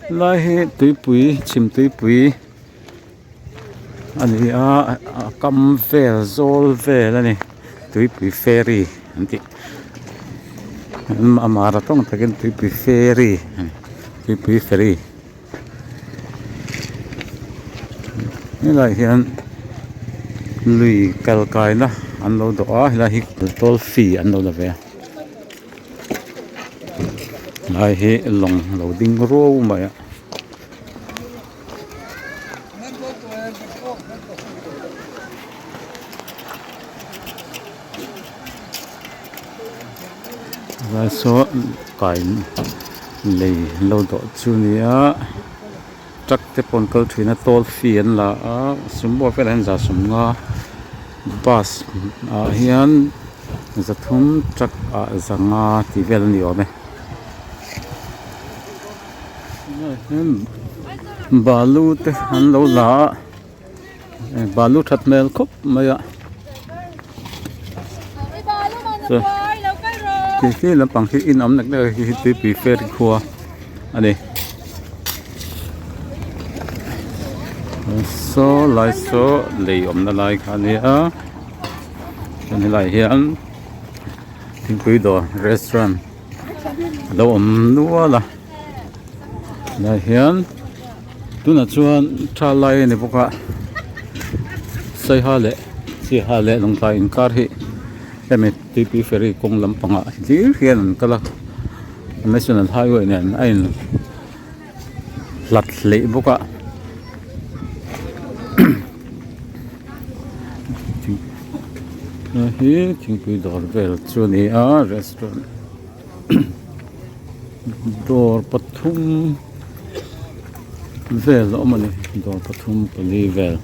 Lai hi tuipui chhim tuipui a ni a a kam vel zawl vel a ni tuipui ferry an tih a mara tawng takin tuipui ferry a ni tuipui ferry. Helaiah hian lui kal kaina an lo dawh a helai hi toll fee an lo la ve a helai hi lawng lo ding ruau mai a. Helai saw kai lei an lo dawh chu a ni a truck te pawh an kal thin a toll fee an la a sumo velah hian za sawmnga bus ah hian zathum truck ah zanga tih vel a ni awm e. Balu te an lo la a. Balu that hmel khawp mai a khi khi lampang khi in awm nek nek a khi khi tuipui ferry khua a ni saw lai saw lei awmna lai kha a ni a chuan helaiah hian thingpui dawr restaurant a lo awm nual a helaiah hian. Tunah chuan tha lai a ni bawk a saiha leh chiha leh lawngtlai inkar hi hemi tuipui ferry kawng lampangah hlir hian an kal a national highway nen a in hlat hleih bawk a hei hi thingpui dawr vel chu a ni a restaurant dawr pathum. Vel a awm a ni dawr pathum pali vel.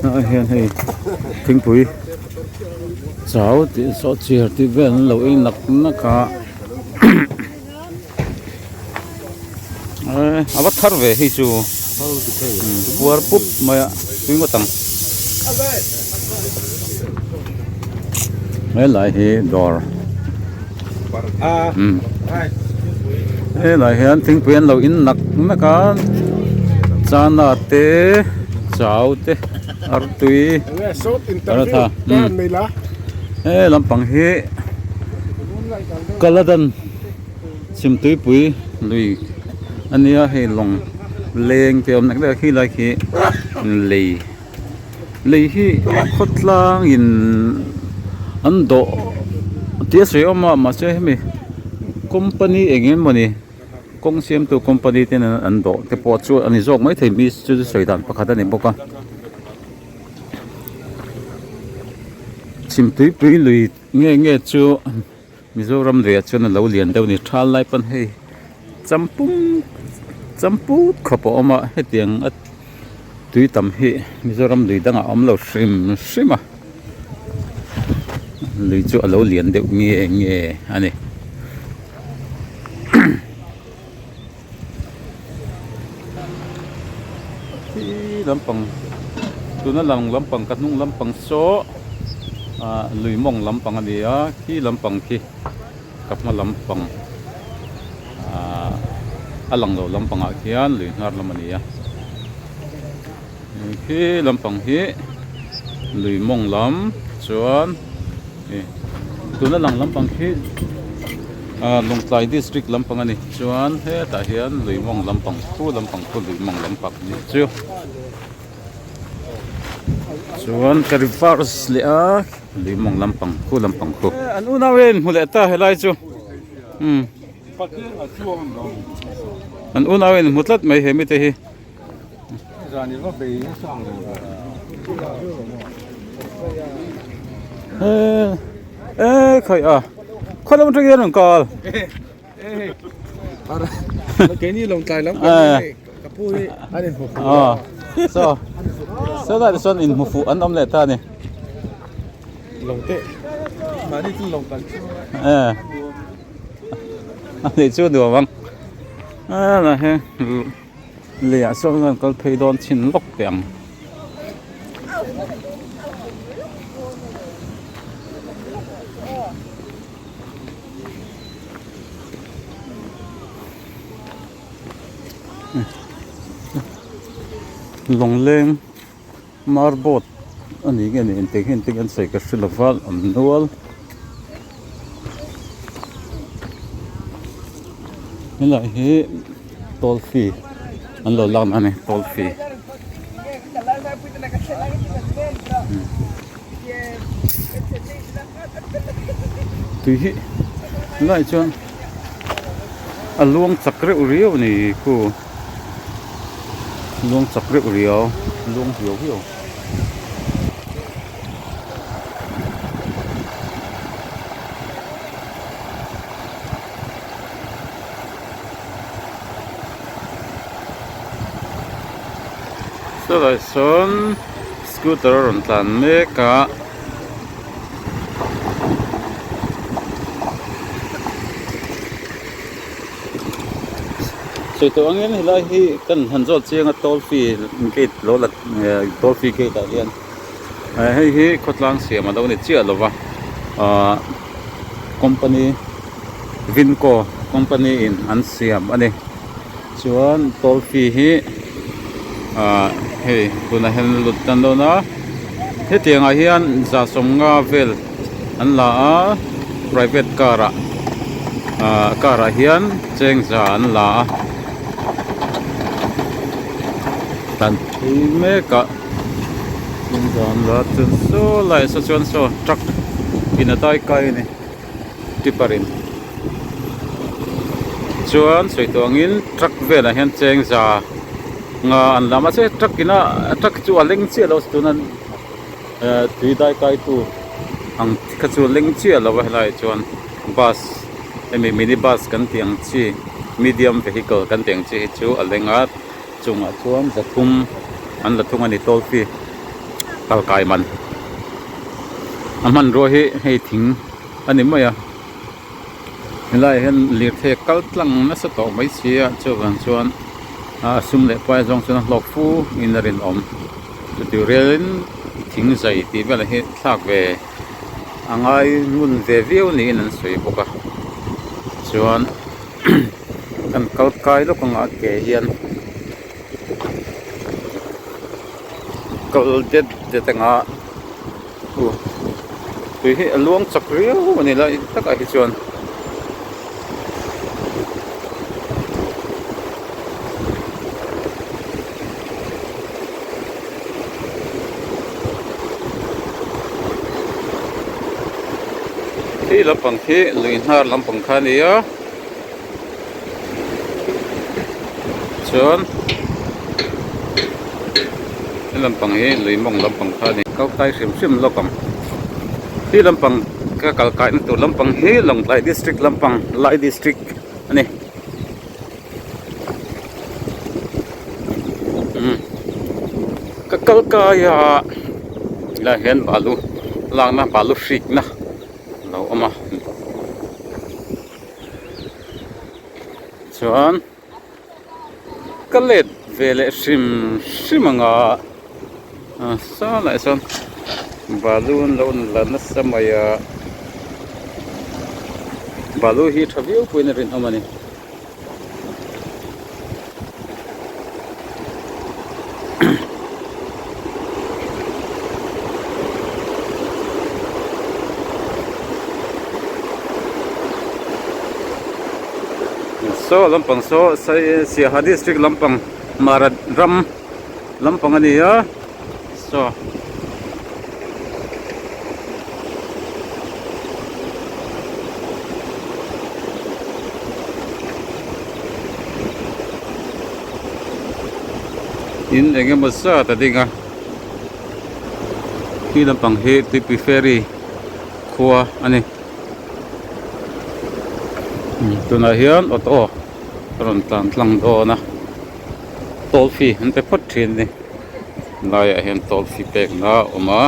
Ah hian hei thingpui chau tih saw chair tih vel an lo ei nak nak a a va thar ve hei chu puar pup mai a tui ngawt ang helai hi dawr helai hian thingpui an lo in nak nak a chana te chau te artui paratha he lampang hi kaladan. Chhimtuipui lui a nia hei lawng leng te a awm nek nek a khi lai khi lei lei hi khawtlang in an dawh tih a sawi awm a mahse hemi company eng emaw ni kawng siamtu company ten an dawh te pawh chu a ni zawk maithei mi chu chu sawi dan pakhat a ni bawk a chhimtuipui lui nge nge chu. Mizoram luiah chuan a lo lian deuh a ni thal lai pawn hei champum champut khawp a awm a hetiang a tui tam hi Mizoram lui dangah a awm lo hrim hrim a lui chu a lo lian deuh nge nge a ni. Khi lampang tuna lang lampang ka hnung lampang saw ah lui mawng lampang a ni a khi lampang khi ka hma lampang ah a lang lo lampangah khian lui hnar lam a ni a khi lampang hi lui mawng lam chuan tuna lang lampang khi ah Lawngtlai district lampang a ni chuan hetah hian lui mawng lampang khu lampang khu lui mawng lampang a nih chu chuan ka reverse leh a lui mawng lampang khu lampang khu an unau in hmu leh ta helai chu umm an unau in hmu tlat mai he mite hi. Eee khawi a khawi lam atang hian rawn kal keini lawng tlai lam kan ni hei ka pu hi an inhmu fuh a so so lai te chuan inhmu fuh an awm leh ta a ni lawng te mahni chu lawng kal chu eh a nih chu nuam ang a la he. Leiah sawn kan kal phei dawn chhin lawk teh ang. Lawngleng marboat a ni nge ni engtik hi engtin an sawi ka hre lova an nual helai hi toll fee an lo lakna a ni toll fee. Tui hi helaiah chuan a luang chak reuh riau a ni khu luang chak reuh riau luang riau riau. Chulaiah sawn scooter a rawn tlan mek a. Sawi tawh angin helai hi kan han zawt chiang a toll fee gate lo la toll fee gate ah hian hei hi khawtlang siam a lo ni chiah lova ahh company Vinco company in an siam a ni chuan toll fee hi ahh hei tunah hian a lut tan dawn a hetiang ah hian za sawmnga vel an la a private car ah ahh car ah hian cheng za an la a tlan phei mek a cheng za an la a chuan saw laiah saw chuan saw truck in a dai kai a ni tipper in chuan sawi tawh angin truck velah hian cheng za nga an la mahse truck ina truck chu a leng chiah lo tuna eh tui dai kai tu ang kha chu a leng chiah lo a helaiah chuan bus hemi mini bus kan tih ang chi medium vehicle kan tih ang chi hi chu a leng a chungah chuan zathum an la thung a ni toll fee kal kai man a hmanrua hi hei thing a ni mai a helaiah hian lirthei a kal tlang nasa tawh mai si a chuvang chuan a sum leh pai zawng chuan a hlawk fu in a rinawm chuti rialin thing zai tih velah hi thlak ve a ngai ngun ve viau niin an sawi bawk a chuan kan kal kai lawk ang a ke hian kal det det anga uh tui hi a luang chak riau a ni lai takah hi chuan. Khi lampang khi lui hnar lampang kha a ni a chuan he lampang hi lui mawng lampang kha a ni kal kai hrim hrim lawk ang khi lampang ka kal kaina tur lampang hi Lawngtlai district lampang lai district a ni. Ka kal kai a helaiah hian balu lakna balu hrikna a lo awm a chuan ka let ve leh hrim hrim ang a saw lah sawn balu an lo la nasa mai a balu hi tha viau pawhin a rinawm a ni. Saw lampang saw Siaha district lampang Mara ram lampang a ni a saw. In eng emaw zat a ding a khi lampang hi tuipui ferry khua a ni tunah hian auto a rawn tlan tlang dawn a toll fee an pe phawt thin a ni laiah hian toll fee pekna a awm a.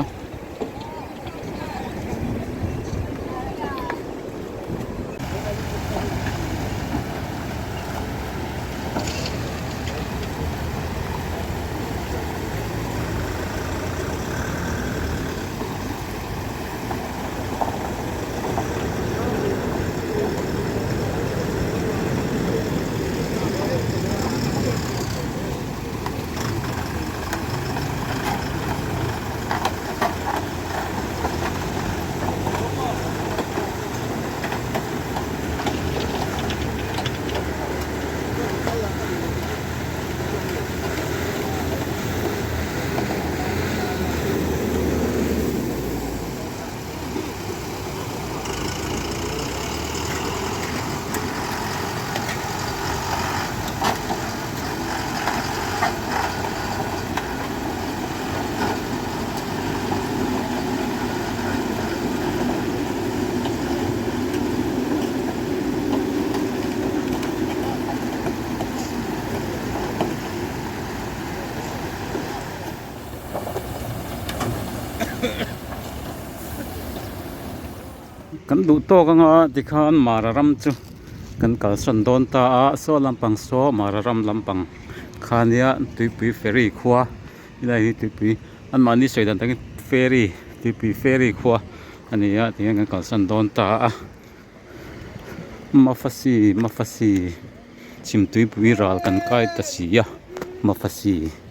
Kan duh tawk anga tikhan Mara ram chu kan kalsan dawn ta a saw lampang saw Mara ram lampang kha nia tuipui ferry khua helai hi tuipui anmahni sawi dan takin ferry tuipui ferry khua a ni a tihian kan kalsan dawn ta a Mafasi Mafasi chhim tuipui ral kan kai ta si a Mafasi.